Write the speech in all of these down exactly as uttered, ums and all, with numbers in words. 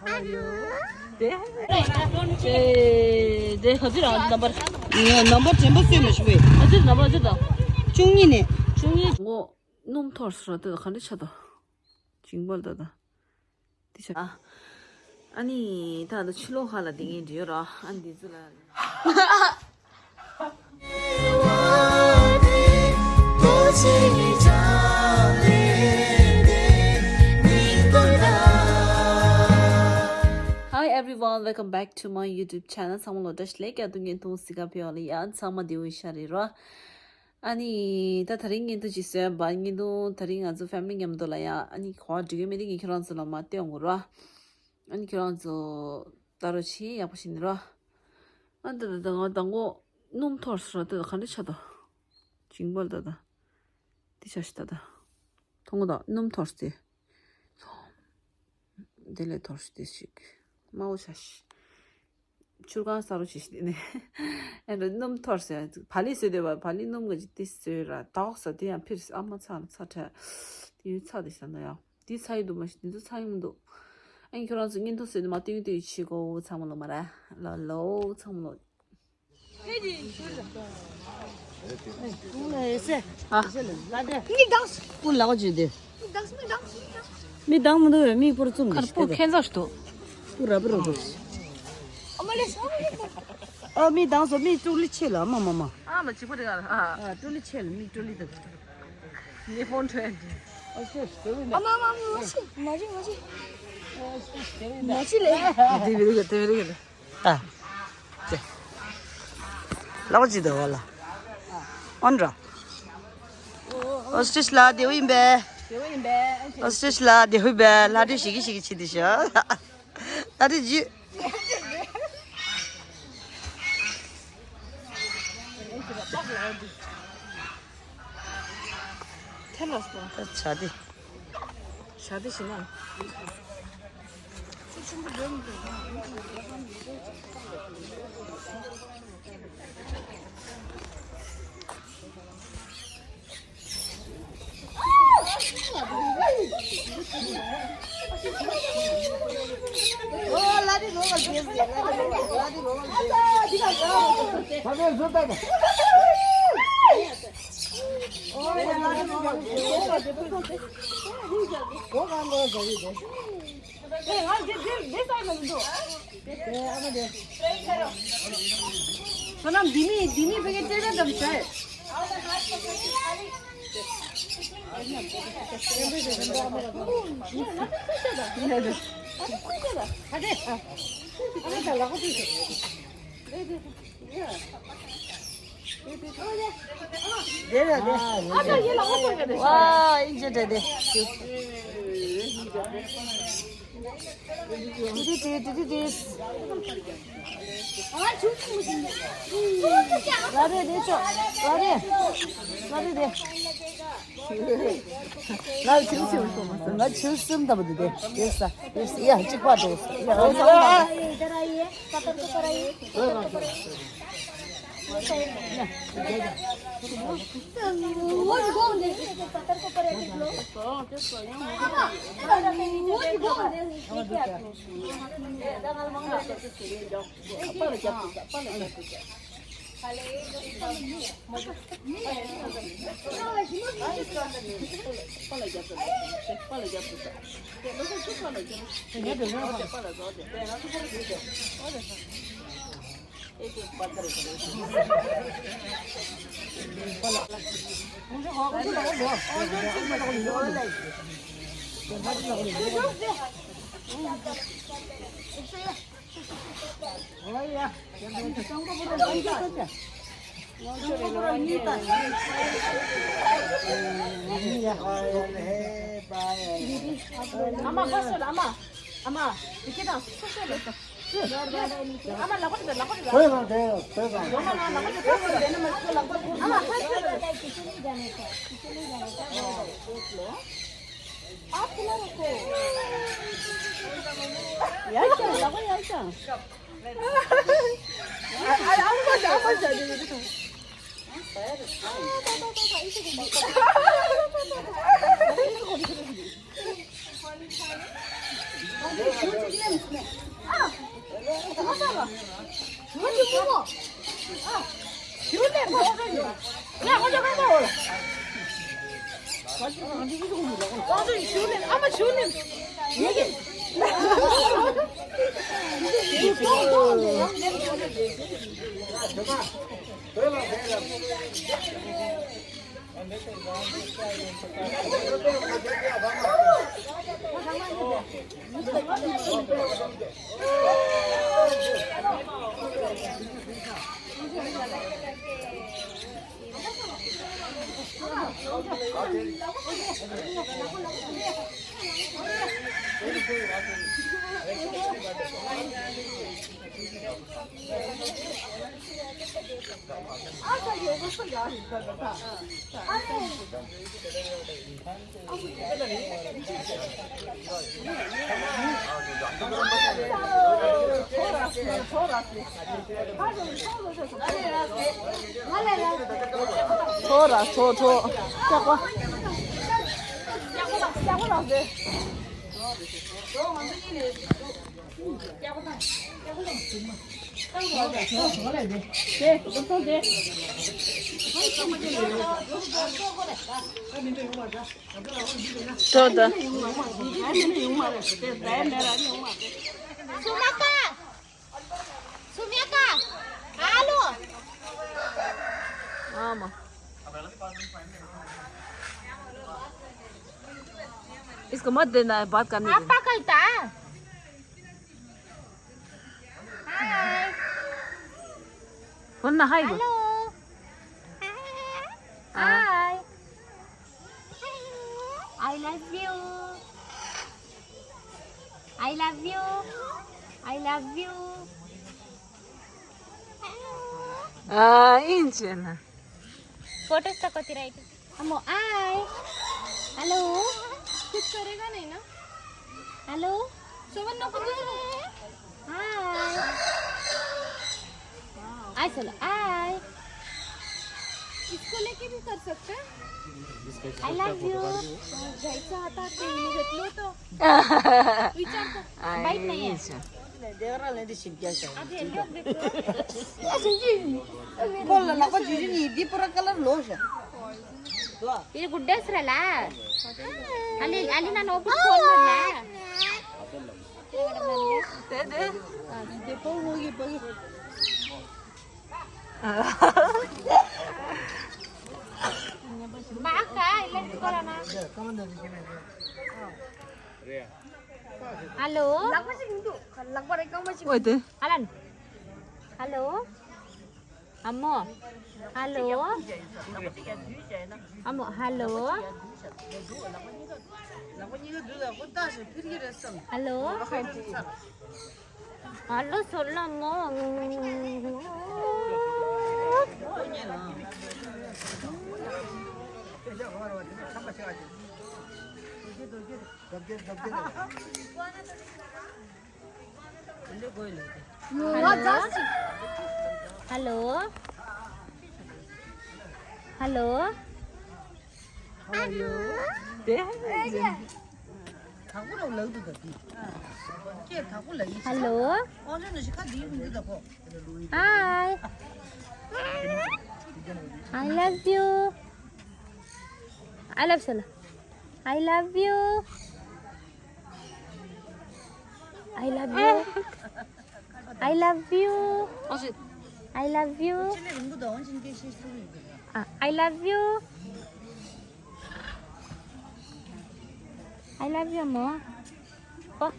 དེ། དེ་ག་ཚོད་རང་ནམ་བར། ནམ་བར་དྲན་པ་གསོས་མ་ཞུ་བས། ག་ཚོད་ནམ་བར་ཚོད་དང་། བཅུ་གཉིས་ནས། བཅུ་གཉིས་ངོ་སྣུམ་འཐོར་སོང་། དེ་ག་འདྲ་ཆགས་དང་། བྱིང་བར་ད་ད། དེ་ཆགས། ཨ་ནི་ད་ད་ཕྱི་ལོགས་ཧ་ལ་དེ་ངས་འདྲི་ཡོད་ར། ཨ་ནི་དེ་ཚོ་ལ། Hi everyone, welcome back to my YouTube channel. ཚང་མ་ལ་བཀྲ་ཤིས་བདེ་ལེགས། ཀྱང་ཏུ་ངན་ཐུང་སི་ཀ་ཕེ་ཡོ་ལ་ཡ། ཚང་མ་བདེ་པོ་ཤ་རེད་ར། ཨ་ནི་ད་དེ་རིང་བརྙན་ཐུང་ཅིག་བཟོས་པ། བརྙན་ཐུང་དེ་རིང་ང་ཚོ་ཕེ་མི་ལི་མཉམ་དུ་ལ་ཡ། ཨ་ནི་ག་པར་འགྲོ་གི་མེད་དེ་ངས་ཁྱོད་རང་ཚོ་ལ་མར་སྟོན་དགོས་ར། ཨ་ནི་ཁྱོད་རང་ཚོ་ལྟ་རོགས་བྱེད། ཡག་པོ་བྱས་ནས་ར། ཨ་ད་ད་ད་ང་མདང་དགོང་སྣུམ་འཐོར་སོང་ར། ད་ད་ག་འདྲ་ཆགས་དང་། བྱིང་བར་ད་ད། འདི་ཆ་ཤི་ད་ད། མཐོང་གོ་ད་སྣུམ་འཐོར་སྟེ། དེ་ལས་འཐོར་ཤི་དེ་ཞིག་དམར་པོ་ཆ་ཤི། ཆུར་གང་ས་རུ་ཆི་ཤི་དེ་ནས། ཨེ་འགྲོ་སྣུམ་འཐོར་ཟེར། བག་ལེབ་བཟོས་བསྡད་པ། བག་ལེབ་སྣུམ་ག་ཅིག་ཏི་བཟོས་ར་དོག་ས་དེ་ཡང་ཕིར་ཨ་མ་ཚ་ལ་ཚ་ཁྲ། དེ་ཡུལ་ཚ་དེ་ཤ་ན་ཡང་དེ་ཚ་ཡི་འདུག་མ་ཤི་དེ་ཚོ་ཚ་ཡི་མི་འདུག་ཨ་ནི་ཁྱོད་རང་ཚོ་བརྙན་ཐུང་བཟོས་ནས་མ་སྟོན་སྟོན་ཡི་ཆི་གོ་ཚང་མ་ལོ་མ་ར་ལོ་ལོ་ཚང་མ་ལོ། མི་དང་། ཀུན་ལག་ཅིག་དེ། མི་དང་། མི་དང་། མི་དང་མི་འདུག་མི་པོར་བཙུམ་གི་ཁར་པོ་ཁེན་ཟ་ཏོ། ཀུ་ར་པོ་རོ་པོ། ཨ་མི་དང་སོ་མི་ཀྲུ་ལི་ཆེ་ལ་མ་མ་མ། ཨ་མ་ཅི་པོ་དེ་ག་ཨ། ཀྲུ་ལི་ཆེ་ལ་མི་ཀྲུ་ལི་དང་། ནི་ཧོན་ཁྲོན། ཨ་མ་མ་མ་ཤི་མ་ཤི་མ་ཤི་མ་ཤི་ལེ། དེ་བི་རི་ག་དེ་བི་རི་ག་ཨ། ཅེ། ལག་པ་ཅི་འདུག་བ་ལ། ཨོན་ར། ཨོ་སི་ཊི་ལ་དེ་བོ་ཡིན་པས། ཨོ་སི་ཊི་ལ་དེ་བོ་ཡིན་པས། ལྷ་འདྲེ་ཞིག་གི་ཞིག་གི་ཆི་དེ་ཤོ། ལྷ་འདྲེ་ཇུ། ཐལ་ལ་སོང་། ད་བྱ་དེ། བྱ་དེ་ཞིག་ན། ཝ། ཨིན་ཇི་དེ་དེ། ཏི་ཏི་ཏི་ཏི་ཏི། ར་རེ་རེ་ཆོ། ར་རེ། ར་རེ་རེ། ང་ཆུ་སིམ་ཐོག་མ་སོང་། ང་ཆུ་སིམ་ཐབས་དེ་དེ་དེ་ས་དེ་ས་ཡ་གཅིག་པ་འགྲོ་ས་ཡ། ཨ་མ་ཕར་སོང་། ཨ་མ། ཨ་མ། དེ་ཁྱེད་དང་སོ་སོ་རེད། ཨ་མ་ལག་པ་རེད། ལག་པ་རེད། ཨ་མ་ལག་པ་རེད། ཨ་མ་ཕར་སོང་། ཨ་མ་ཕར་སོང་། ཨ་ཁུ་ལ་རོ་ཁོ། ཡར་ཤོག་ལག་པ་ཡར་ཤོག་ཨ་ཨ་མ་ཤ་ཨ་མ་ཤ་དེ་དེ་དེ། ཨ་ད་ད་ད་ད་ཨི་ཤི་གོ་མ་ཤ། ཨ་ད་ད་ད་ད་ཨི་ཤི་གོ་མ་ཤ། ཐོ་ར་ཐོ་ཐོ། སྐྱག་པ། ཐོ་ད། सुमिया का? सुमिया का? हेलो। आमा। इसको मत देना है, बात करने दे। आपा कहता? हाय। बोल ना, हाय बोल। हेलो। हाँ। हाय। I love you. I love you. I love you. आ, इंचना। फोटोज त कति राइट? अम्म, आई। हेलो। कुछ करेगा नहीं ना? हेलो। सोवन नको दे। हाय। आई, चलो, आई। इसको लेके भी कर सकते हैं। I love you. जैसा आता है, तेल में रख लो तो। विचार तो। बाइक नहीं है। देवरा ले दी शिव क्या चाहिए? अभी लोग देखो। बोल ना, लगा जुजी नहीं, दी पूरा कलर लो शा। ये गुड्डे सर ला। अली, अली ना नोबी फोन ला। दे दे। दे पो वो ये पो। माँ का इलेक्ट करो ना। हेलो। लगभग एक कम बची। ओए दे। अलन। हेलो। अम्मो। हेलो। अम्मो, हेलो। हेलो। हेलो, सोल्ला अम्मो। Hello. Hello. Hello. Hello. Hello. Hi. I love you. I love सोल्ला। I love you. I love you. I love you. I love you. ཨ། I love you. I love you, अम्मो। ཨོ།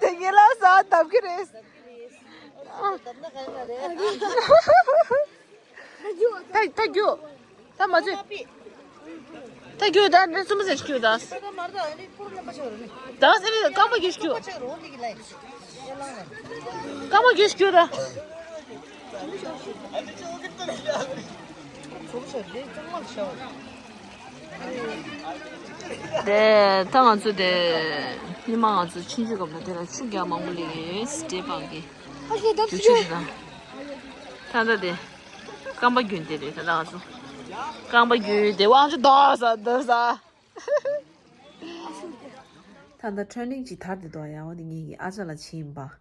དེ་ངེད་ལ་ས་བརྡབ་ཀྱི་རེད། ད་ད་རྒྱུག་ད་མ་བྱེད། ད་རྒྱུག་ད་ནི་སུམ་ཟེར་རྒྱུག་ད། ད་ཟེར་ནི་རྐང་པ་རྒྱུག་རྒྱུག་རྐང་པ་རྒྱུག་རྒྱུག་ད། དེ་ད་ང་ཚོ་དེ་ཉི་མ་ང་ཚོ་ཆུང་ཆུང་སྐབས་ལ་དེ་ལ་ཆུ་རྒྱག་མང་པོ་ལེགས་ཡོད་སི་ཏེ་པང་གི། རྒྱུ་ཆུ་ཆུ་དང་། ད་ལྟ་དེ། རྐང་པ་རྒྱུན་དེ་རེད་ད་ལྟ་ང་ཚོ། རྐང་པ་རྒྱུན་དེ་དབང་ཆུ་དོ་ས་དོ་ས། ད་ལྟ་ཊེ་རེ་ནིང་ཅིག་དར་དེ་འདུག་ཡ། འོ་དེ་ངེད་ཀྱི་ཨ་ཅག་ལ་ཕྱིན་པ།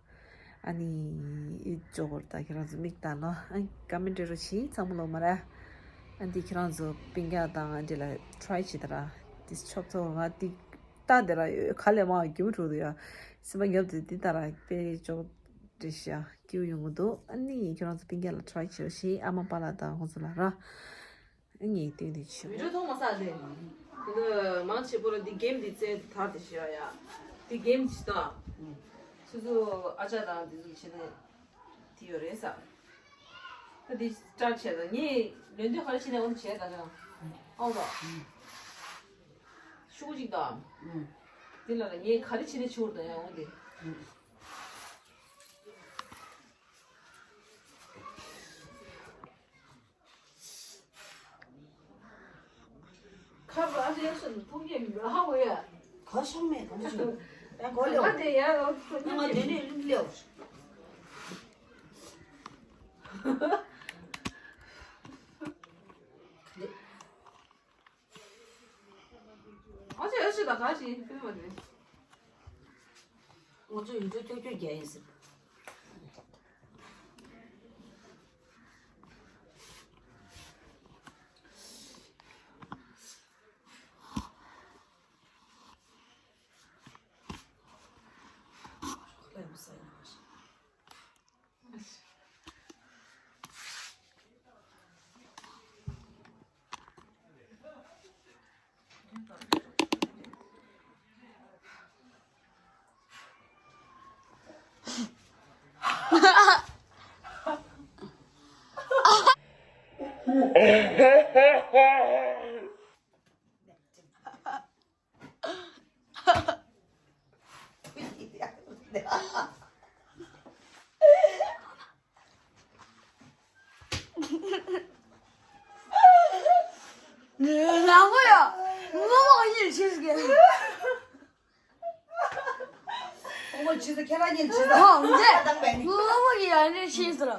ཨ་ནི། ཨི་ཅོ་གོར་ད་ཁྱེད་རང་ཚོ་མིག་ལྟ་ལོ། ཨ་ཀ་མེན་ཊི་རོ་ཕྱིན་ཚང་མ་ལོ་མ་ར། ཨ་འདི་ཁྱེད་རང་ཚོ་པིང་ཀ་དང་ཨ་འདི་ལ་ཊི་རའི་བྱེད་ད་ར། འདི་ཆོབ་ཚོ་ང་འདི་ལྟ་དེ་ར་ཡོད་ག་ལས་མ་གྱུ་འགྲོ་དུ་ཡ། སེམས་པ་ཉོབ་དེ་འདི་ལྟ་ར་དཔེ་ཅོག་འདྲེ་ཤ་སྐྱིད་ཡོང་གི་འདུག་ཨ་ནི་ཁྱེད་རང་ཚོ་པིང་ཀ་ལ་ཊི་རའི་བྱེད་རོགས་ཞེས་ཨ་མ་པཱ་ལགས་དང་ཁོང་ཚོ་ལ་ར། ངས་སྟོན་དེ་ཆེ། བི་ཌིའོ་མཐོང་མ་སག་ལེ། འདི་མང་ཆེ་པོ་ལ་འདི་གེམ་འདི་རྩེ་དར་དེ་ཤི་ཡ། འདི་གེམ་ཅི་ད། སོ་སོ་ཨ་ཅག་དང་འདི་ཚོ་བྱེད་ན་དེ་ཡོད་རེད་ས། ད་འདི་སི་ཊར་བྱས་ད་ངས་ལོན་འདོད་ག་རེ་བྱེད་ན་འོང་བྱས་ད་ཅང་། ཨོ་ད། ཤུགས་གཅིག་ད། འདི་ལ་ལ་ངས་ག་རེ་བྱེད་ན་ཆུར་ད་ཡང་འོང་དེ། ཁ་བ་ཨ་ཅེ་ཡག་ཤོས་ཐུག་གེ་མི་ཧ་གོ་ཡ། ག་ཤོག་མེད་ག་ཤོག་ཡང་གོ་ལེའོ། ཨ་དེ་ཡ་ཨོ་ཁོ་ན་ང་དེ་ནས་ལུག་ལེའོ། ཨ་ཅེ་ཡག་ཤོས་ད་ག་ཞིག་ཕུལ་བ་དེ། ང་ཚོ་ཡུལ་གྲུ་ཀྱོག་ཀྱོག་རྒྱག་ཡིན་ཟེར། རང་མོ་ཡ། ངོ་མ་གཉིས་ཤེས་ཀྱི། ངོ་མ་ཆུ་ཚོད་ཁྱེད་རང་གཉིས་ཆུ་ཚོད། ཧོ་འདི། ཁ་བཏང་པས་ནི། ངོ་མ་གི་ཡ་ནི་ཤེས་སོ།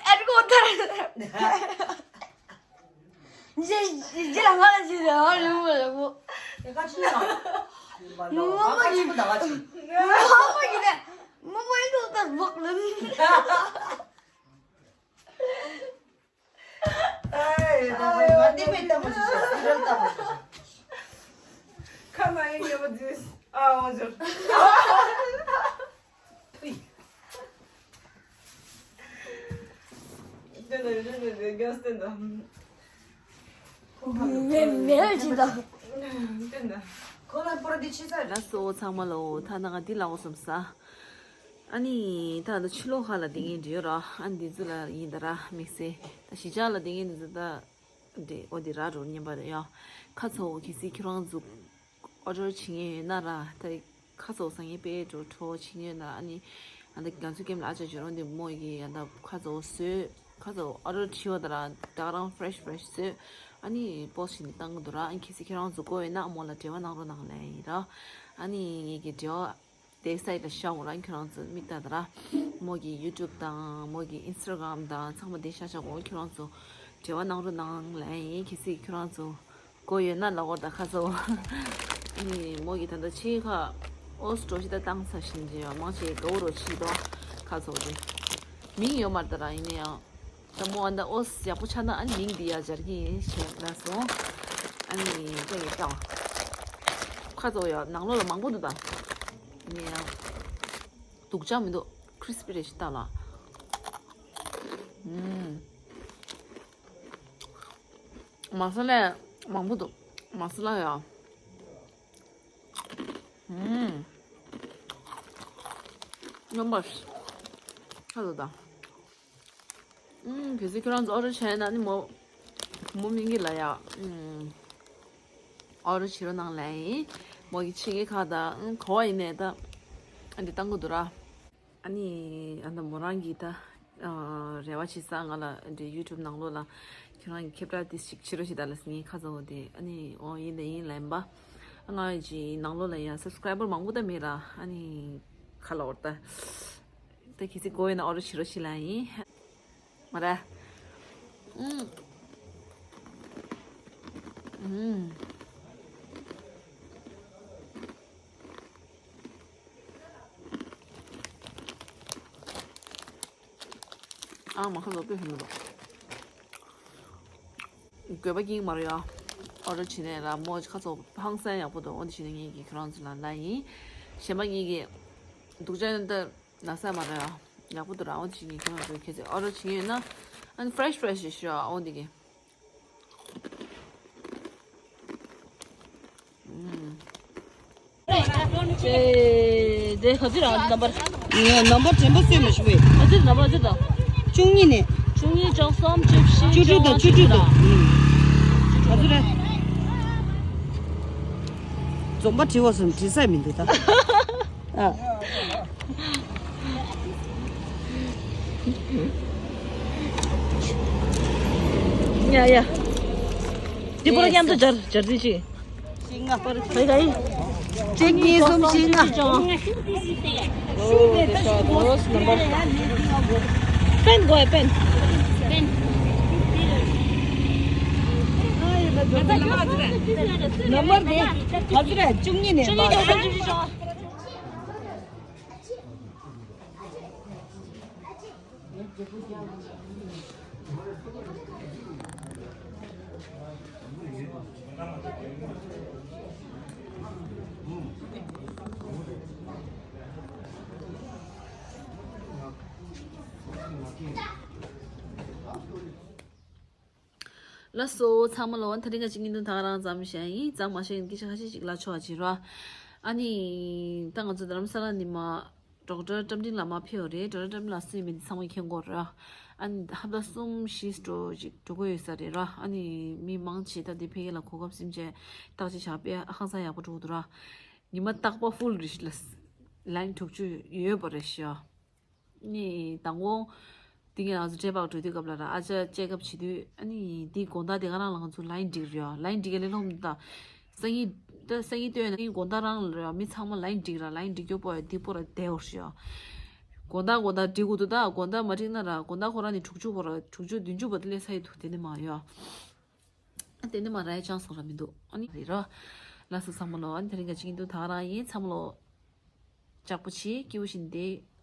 ཨེར་གོ་ཐར། ཇེ་ཇེ་ལ་ང་ལ་ཇེ་ལ་ང་ལ་མོ་ལ་གོ། དེ་ཁ་ཆུ་ཡ། ངོ་མ་གི། ཁ་ཆུ་མོ་ད་ཁ་ཆུ། ངོ་མ་གི་ནི། ངོ་མ་ཡིན་དུ་ད་བག་ལ། ཨེ། ང་འདི་མེད་ལྟ་མོ་ཞིག་བྱས། སི་རལ་ལྟ་མོ་ཞིག་བྱས། ཁ་ན་ཡིན་ཡོད་པ་འདུས། ཨ་འོ་ཟེར། ཕུས། སྟོན་ད་རེ་རེ་རེ་རེ་རྒྱང་སྟོན་ད། མེ་མེ་ཅི་ད། སྟོན་ད། ཁོ་ལ་པོ་ར་འདི་ཆི་ས། ལགས་སོ་ཚང་མ་ལོ། ད་ནང་འདི་ལ་འོ་སོམ་ས། ཨ་ནི་ད་ད་ཕྱི་ལོགས་ཁ་ལ་དེ་ངན་འདྲི་ཡོད་ར། ཨ་ནི་འདི་ཚོ་ལ་ཡིན་ད་ར་དམིགས་བསལ་ད་གཞིས་ཆགས་ལ་དེ་ངན་འདི་ཚོ་ད་འདྲེ་འོ་འདི་ར་འགྲོ་ཉན་པ་རེད་ཡ། ཁ་ཚ་བོ་གལ་སྲིད་ཁྱོད་རང་ཚོ་ཨོ་ཌར་བྱེད་ངེས་ཡོད་ན་ར། ད་ཁ་ཚ་བོ་ཟ་ངེས་པས་འགྲོ་འཕྲོ་བྱེད་ངེས་ཡོད་ན་ར། ཨ་ནི་ཨ་ད་ང་ཚོའི་ཀེམ་ལ་ཨ་ཅག་འཇོན་རོང་འདི་མོ་ཡི་གི་ཡ་ད་ཁ་ཚ་བོ་བཟོས། ཁ་ཚ་བོ་ཨོ་ཌར་བྱེད་བ་ད་ར་ད་ག་རང་ཕི་རེ་ཤི་ཕི་རེ་ཤི་བཟོས། ཨ་ནི་པོ་སི་ཊི་བྱས་ནས་བཏང་གི་འདུག་ར། ཨ་ནི་གལ་སྲིད་ཁྱོད་རང་ཚོ་དགོས་ཡོད་ན་མོ་ལ་འབྲེལ་བ་གནང་རོགས་གནང་ལན་ཡིན་ར། ཨ་ནི་ངེད་ཀྱི་འབྲེལ་བ། དེ་སའི་ལ་ཤ་འོང་ར། ཁྱོད་རང་ཚོ་མིག་ལྟ་ད་ར། མོ་གི་ཡུ་ཊུབ་དང་མོ་གི་ཨིན་སི་ཊ་གྷ་རམ་དང་ཚང་མ་དེ་ཤ་ཤ་གོ། ཁྱོད་རང་ཚོ་འབྲེལ་བ་གནང་རོགས་གནང་ལན་ཡིན། གལ་སྲིད་ཁྱོད་རང་ཚོ་དགོས་ཡོད་ན་ལབ་དགོས། ད་ཁ་ཚ་བོ། ཨ་ནི་མོ་གི་ད་ལྟ་ཕྱི་ཁ་ཨོ་སི་ཊོ་ཤི་ད་བཏང་ཚར་བཞིན་བྱས་པ་མང་ཆེ་དགའ་བོ་རོ་ཕྱི་དོ། ཁ་ཚ་བོ་དེ་མིང་ཡོད་མ་རེད་ད་ར། ཡིན་ན་ཡང་། ད་མོ་ཨ་ད་ཨོ་སི་ཡག་པོ་ཆགས་ན་ཨ་ནི་མིང་འདི་ཡ་སྦྱར་གྱི་ཡིན་ཞེས་ལབ་སོང་། ཨ་ནི་ད་ཡི་ད་ཁ་ཚ་བོ་ཡ་ནང་ལོགས་ལ་མང་པོ་འདུག་ད། ནི་ཡ་སྡུག་ཅག་མི་འདུག་ཁི་རི་སི་པི་རེད་ཤི་ད་ལ། ཨུམ། མ་ས་ལ་མང་པོ་འདུག་མ་ས་ལ་ཡ། ཨུམ། སྙོམས་པ་ཁ་ཚ་བོ་ད། ཨུམ། གལ་སྲིད་ཁྱོད་རང་ཚོ་ཨོ་ཌར་བྱས་ན་ནི་མོ། མོ་མིང་གི་ལ་ཡ། ཨུམ། ཨོ་ཌར་བྱེད་རོགས་གནང་ལན་ཡིན། མོ་གི་ཕྱི་གི་ཁ་ད་ཨུམ་གོ་བ་ཡིན་ནས་ད། ཨ་འདི་བཏང་གི་འདུག་ར། ཨ་ནི་ཨ་ད་མོ་རང་གི་ད། ཨ་རེ་བ་བྱེད་ས་ང་ལ་འདི་ཡུ་ཊུབ་ནང་ལོགས་ལ་ཁྱོད་རང་གི་ཁེབ་ར་དེ་ཞིག་བྱེད་རོགས་བྱེད་ད་ལ་ངའི་ཁ་ཚ་བོ་དེ། ཨ་ནི་འོ་ཡིན་ད་ཡིན་ལན་པ། ཨ་ང་གི་ནང་ལོགས་ལ་ཡ་སབ་སི་ཀ་རའི་བར་མང་པོ་ད་མེད་ར། ཨ་ནི་ཁ་ལ་འོར་ད། ད་གལ་སྲིད་དགོས་ཡོད་ན་ཨོ་ཌར་བྱེད་རོགས་ཞུ་ལབ་ཡིན། མ་ར། ཨུམ། ཨུམ། ཨ་མ་ཁ་ལོ་པེ་ཧུ་ལོ། དགོས་པ་ཀིང་མ་རེད་ཡ། ཨོ་ཌར་བྱེད་ནས་ར་མོ་ཁ་ཚོ་ཧང་སང་ཡག་པོ་འདུག་ཨོ་འདི་བྱེད་ནས་ངེད་ཀྱིས་ཁྱོད་རང་ཚོ་ལ་ལབ་ཡིན། གཞན་པ་ངེད་ཀྱིས་སྡུག་ཅག་ཡོད་ན་ད་ན་ས་མ་རེད་ཡ། ཡག་པོ་འདུག་ར་ཨོ་འདི་བྱེད་ངེད་ཁྱོད་རང་ཚོ་ཁྱེད་ཚོས་ཨོ་ཌར་བྱེད་ཡོད་ན་ཨ་ནི་ཕི་རེ་ཤི་ཕི་རེ་ཤི་ཞུ་ཨོ་འདི་གི། ཨུམ། ཨེ། དེ་ག་ཚོད་རང་ནམ་བར། ངས་ནམ་བར་དྲན་པ་གསོས་མ་ཞུ་བས། ག་ཚོད་ནམ་བར་ཚོད་དང་། བཅུ་གཉིས་ནས། བཅུ་གཉིས། བཅུ་གསུམ། བཅུ་བཞི། བཅུ་དྲུག་དང་། བཅུ་དྲུག་དང་། ཨུམ། ག་ཚོད་རེད། འཛོམས་པ་བྲིས་བ་སོང་བྲིས་ས་མི་འདུག་ད། ཨ། ཡ་ཡ། འདི་པོ་མཉམ་དུ་སྦྱར་སྦྱར་རྩིས་ཤིག་བཞི་ལྔ། ག་ག་ཡིན། གཅིག་གཉིས། གསུམ། བཞི། ལྔ། ཨོ་དེ་ཤོག་ནམ་བར། པེན་དགོས་པེན། ནམ་བར་དེ་ག་ཚོད་རེད། བཅུ་གཉིས་ནས། བཅུ་གཉིས། བཅུ་གསུམ། བཅུ་བཞི། བཅུ་ལྔ། ལགས་སོ་ཚང་མ་ལོ། དེ་རིང་ག་ཅིག་ཉིན་དུ་ད་ག་རང་ཙམ་བཤད་ཡིན། ཙམ་མ་བཤད་ཡིན། སྐད་ཆ་ཁ་ཤས་ཤིག་ལབ་ཆོག་ཅིག་ར། ཨ་ནི་ད་ང་ཚོ་རྡ་རམ་ས་ལ་ནི་མ་ཌོག་ཊར་བཀྲ་འཕྲིན་ལགས་མ་ཕེབས་པ་རེད། ཌོག་ཊར་བཀྲ་འཕྲིན་ལགས་སུ་ཡིན་མིན་ཚང་མ་མཁྱེན་གྱི་ཡོད་རེད། ཨ་ནི་ཧབ་ཏ་གསུམ་བཞི་འགྲོ་ཅིག་འགྲོ་གི་ཡོད་ས་རེད་ར། ཨ་ནི་མི་མང་ཆེ་ད་དེ་ཕ་གི་ལ་གོ་སྐབས་ཟིན་བྱས་བརྟག་དཔྱད་བྱ་དཔེ་ཧང་སང་ཡག་པོ་འགྲོ་གི་འདུག་ར། ཉི་མ་རྟག་པར་ཧྥུལ་རེད་ཤག་ལ། ལའིན་དྲུག་ཅུ་ཡོད་པ་རེད་ཤག་ནི་དང་པོ། དེ་ངས་ང་ཚོ་འབྲས་སྤགས་འགྲོ་དུས་སྐབས་ལ་ར་ཨ་ཅག་ཅེག་ཨབ་བྱེད་དུས་ཨ་ནི་དེའི་དགོང་དག་དེ་ག་རང་ལ་ང་ཚོ་ལའིན་བསྒྲིགས་རེད་ཡ། ལའིན་བསྒྲིགས་ཡ་ལས་སློབ་མ་ད་སང་ཉིན་ད་སང་ཉིན་སྟོན་ན་དེའི་དགོང་དག་རང་ལ་རེད་ཡ། མི་ཚང་མ་ལའིན་བསྒྲིགས་ར་ལའིན་བསྒྲིགས་རྒྱུ་པོ་ཡ་དེ་པོ་ར་བསྡད་འོར་ཤི་ཡ། དགོང་དག་དགོང་དག་བསྒྲིགས་དགོས་འདུག་ད་དགོང་དག་མ་བསྒྲིགས་ན་ར་དགོང་དག་ཁོ་རང་ནི་དྲུག་ཅུ་པོ་ར་དྲུག་ཅུ་བདུན་ཅུ་པོ་དེ་ལས་ས་ཡི་འདུག་དེ་ནི་མ་ཡ། དེ་ནི་མ་ར་ཡ་ཅང་སོང་ར་མི་འདུག་ཨ་ནི་རེད་ར། ལགས་སོ་ཚང་མ་ལོ། ཨ་ནི་དེ་རིང་ག་ཅིག་ཡིན་འདུག་ད་ག་རང་ཡིན། ཚང་མ་ལོ། ལྕགས་པོ་ཆེ་སྐྱིད་པོ་ཞིག་བསྡད།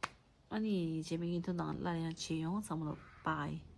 ཨ་ནི་རྗེས་མའི་ཉིན་ཐོ་ནང་སླར་ཡང་མཇལ་ཡོང་། ཚང་མ་ལོ། བཱའི།